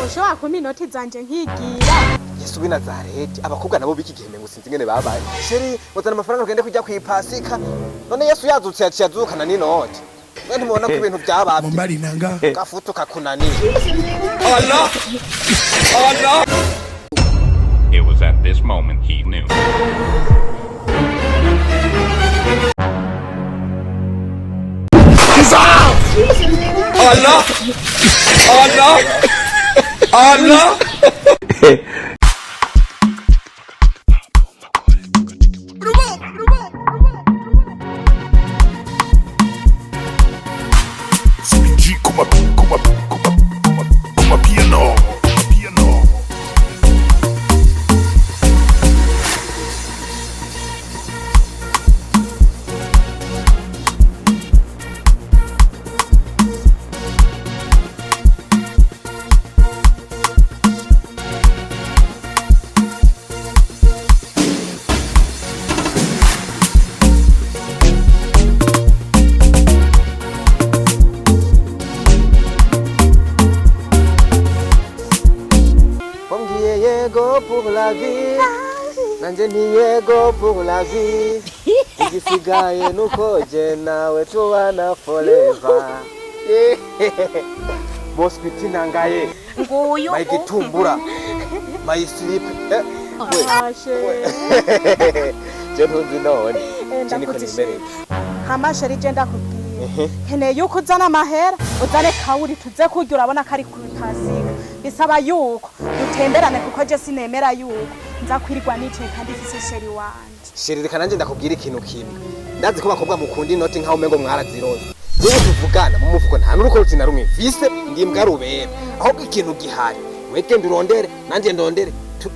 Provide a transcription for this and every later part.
Ushobora kumpa inoti zanje nkigira. Yesu w'i Nazareti, abakobwa nabo b'iki gihe mengo sinzi ingene babaye. Chéri, uzana amafaranga ugende kujya kwipasika. None Yesu yazutse yaciye azukana n'inoti. Mwe ntimubona ko ibintu byabavye? Mobali nanga. Gafutu kakunaniye. It was at this moment he knew. CPG kuma kuma kuma kuma kuma piano piano. Wambwiye yego pour la vie, nanje nti yego pour la vie. Igisigaye nuko je nawe tubana forever. Bosquiti nangaye, Nguyu. my gitumbura, my sleep. Eh, we. Ah, chéri. Je ntuzi none. Eh, Je niko ndakuzi. nimereye. Hama chéri, je ndakubwiye. Nkeneye yuko uzana amahera, uzane kawuri tuze kurya, urabona ko ari ku pasika. Bisaba yuko dutemberane kuko je sinemera yuko nza kwirirwa nicaye kandi mfise chéri wanje. Chéri, reka nanje ndakubwira ikintu kimwe. Ndazi ko abakobwa mukunda inoti nkaho umengo mwarazironse. Jewe tuvugana mu mufuko nta n'urukorotsi na rumwe mfise, ndi imbwa rubera. Ahubwo ikintu gihari, wege ndurondere, nanje ndondere,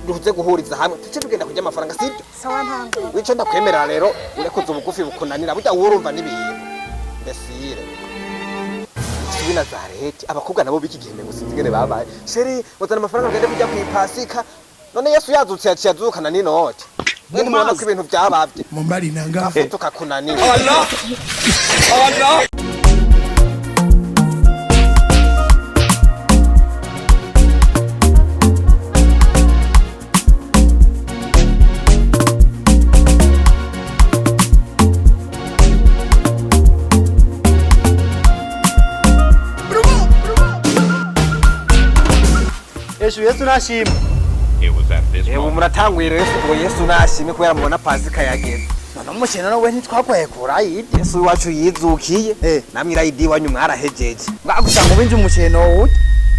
duze guhuriza hamwe, tuce tugenda kurya amafaranga, sibyo? Sawa, ntango. Wico ndakwemerera rero, urekuza ubugufi bukunanira, burya wowe urumva n'ibintu. Mbesire. Yesu w'i Nazareti, abakobwa nabo b'iki gihe mengo sinzi ingene babaye. Chéri, uzana amafaranga ugende kujya kwipasika. None Yesu yazutse yaciye azukana n'inoti. Mwe ntimubona ko ibintu byabavye? Mobali nanga. Gafutu kakunaniye. Yesu, Yesu nashimwe. It was at this Ewe, moment muratanguye rero ngo Yesu nashimwe kubera mubona pasika yageze. None umukino nawe ntitwakwaye kurayidi? Yesu iwacu yizukiye. Eh. Namwe irayidi iwanyu mwarahejeje. Gusa ngo winje umukino wurya.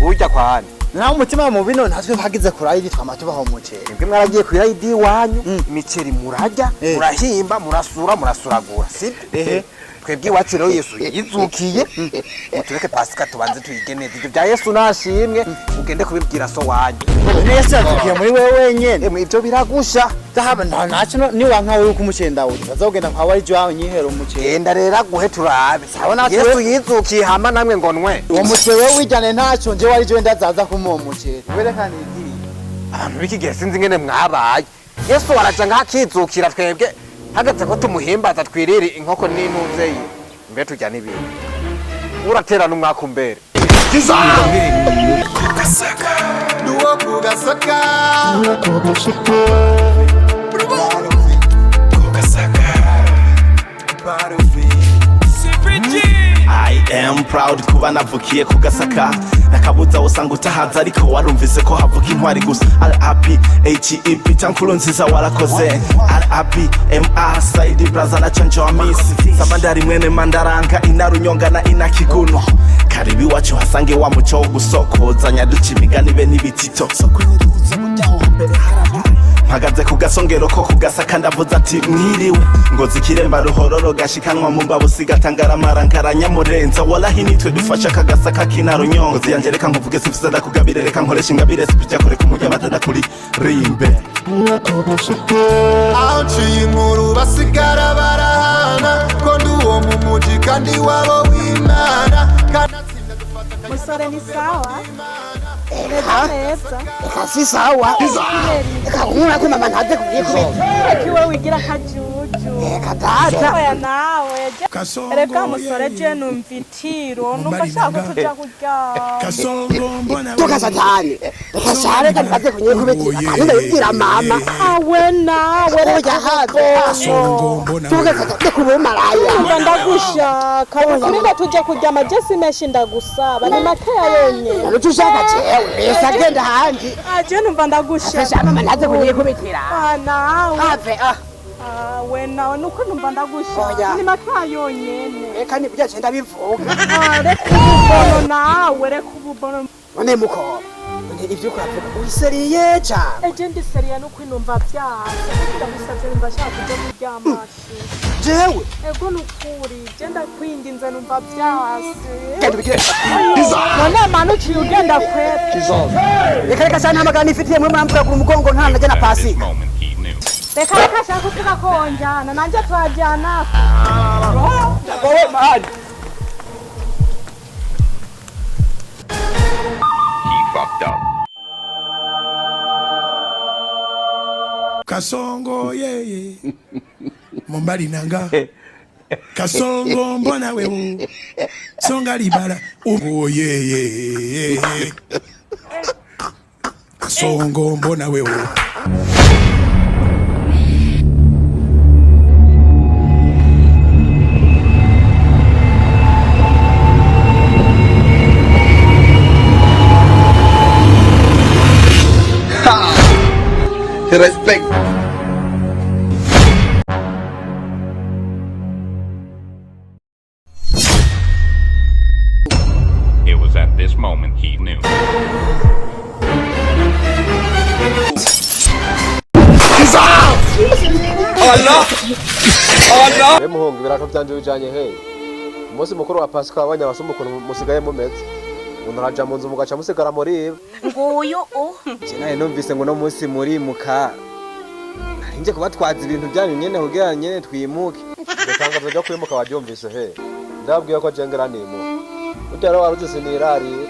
Urya kwane. Naho umutima mubi none natwe hagize kurayidi twama tubaho umuceri. Mwebwe mwaragiye ku irayidi iwanyu, imiceri murarya, murahimba, murasura, murasuragura, sibyo? Ehe. Twebwe iwacu rero Yesu yizukiye. Mutureke pasika tubanze tuyigeneze. Ibyo bya Yesu nashimwe ugende kubibwira so wanyu. None Yesu yazukiye muri wewe wenyene? Emwe, ibyo biragusha. Dahaba nta ntacyo niwanka wewe ko umuceri ndawurya bazogenda kwa wari jwawe nyihera umuceri. Genda rero aguhe turabe. Sawa, natwe- Yesu yizukiye hama namwe ngo nwe. Uwo muceri wewe wijyane ntacyo, nje wari jwe ndazaza kumuha umuceri werekana igiriye. Abantu b'iki gihe sinzi ingene mwabaye. Yesu araja nk'akizukira, twebwe hageze ko tumuhimbaza twirire inkoko n'intuzeyi, mbe turya n'ibindi. Uraterana umwaka umbere. Duo kugasaka. I am proud kuba navukiye ku Gasaka. Nakabuza usanga utahaza, ariko warumvise ko havuka intwari gusa. RAP HEP tankuru nziza warakoze. RAP MA Saidi Braza na Chanjo wa Misi Samandari mwene Mandaranga inarunyonga na inakiguno. Karibu iwacu hasange wa muco wo gusokozanya, duca imigani be n'ibitito. Mpagaze ku gasongero ko ku Gasaka, ndavuze ati mwiriwe. Ngozi kiremba ruhororo gashikanwa mu mbabu sigatangara nyamurenza. Walahi nitwe dufasha kagasaka kinarunyongo. Ngozi yanje, reka nkuvuge, sifise ndakugabire, reka nkoresha ingabire sipija kure kumurya batadakuri rimbe. Aho nciye inkuru basigara barahana ko ndi uwo mu muji kandi wabo w'Imana kanatsinda dufata. Musore, ni sawa? Meze neza. Reka si sawa, reka nkura ko mama ntaze kubyikubita. Reka iwe wigira akajuju. Reka data. Oya nawe Kasongo reka musore ye. je numva itiro numva Mumbari nshaka ko nanga. tuja kuryama. Kasongo mbona Toka satani. Reka sha reka ntaze kunyikubitira kandi ndabibwira mama. Awe nawe Oya have. Kasongo mbona Toka satani reka ube maraya. Numva ndagushaka kuri ngo tujye kuryama je simenshi ndagusaba ni makeya yonyene. Nuco ushaka jewe mbese agenda ahandi. Ah, je numva ndagushaka. Sha mama ntaze kunyikubitira. Ah, nawe. Have ah. Ah, we nawe nuko numva ndagushaka Oya. ni makeya yonyene. Reka nibyo je ndabivuga. Ah, reka ububono nawe reka ububono. None muko. None ivyo uravuga uriseriye cyane. Eje ndi seriya nuko numva byanze ndagusavye numva nshaka kuja kuryama. Jewe Ego nukuri je ndakwinginze numva byanse. genda ubigire. None manu uciye ugenda kwera. Reka reka sha nta magana nifitiye mwe muramvuga ku mugongo nta najya na At this pasika. moment he knew. Reka reka shaka kuvuga ko wonjyana nanjye twajyana. Wowe mani. He fucked up. Kasongo yeye Mombali nanga Kasongo mbona wewe Songa libala oh yeye Kasongo mbona wewe. Respect. It was at this moment he knew. We muhungu ibirato byanje bijanye he? Umunsi mukuru wa Pasika wabonye abasumba ukuntu musigaye mumeze. Umuntu araja mu nzu mugaca musigara muri ibi. Nguyu u. Je nari numvise ngo uno munsi murimuka. Nari nje kubatwaza ibintu byanyu nyene kugira nyene twimuke. Iryo tangazo ryo kwimuka waryumvise he? Ndababwiye ko je ngira nimuka. Burya rero waruzi sinirariye.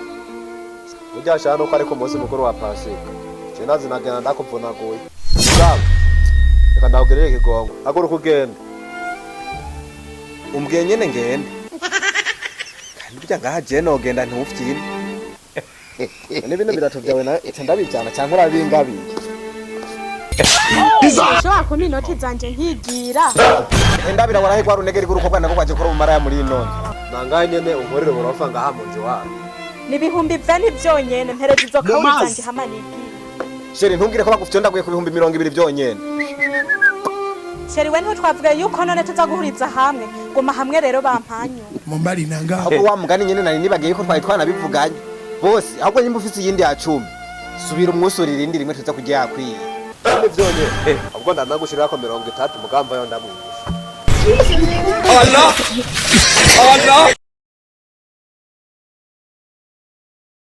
Burya shaka nuko ari ku munsi mukuru wa Pasika. Je nazi nagenda ndakuvunaguye. Mugabo, reka ndakugirire ikigongo. Haguruka ugende. Umbwiye nyene ngende. Kandi burya ngaha je nogenda ntufyine. None bino birato byawe na ete ndabijana cyangwa urabingabiye. Ushobora kumpa inoti zanje nkigira. Ndabira warahigwa runegeri gurukobwa nako kwaje kuri umaraya muri ino. Nangaye nyene unkorere burofa ngaha mu nzu wawe. Ni ibihumbi veni byonyene mpereza izo kawuri zanje hama nigira. Sheri ntumbwire ko bagufyondaguye ku bihumbi 20 byonyene. Sheri we ntitwavuga yuko none tuza guhuriza hamwe guma hamwe rero bampanyu. Mombali nanga Ahubwo wa mugani nyene nari nibagiye yuko twari twanabivuganye. Bose ahubwo nyimba ufise iyindi ya 10. Subira umwusurira irindi rimwe tuza kujya yakwiye. Ni byonyene. Ahubwo ndanagushirira ko 30 mugamba yo ndamwisha. Allah Allah.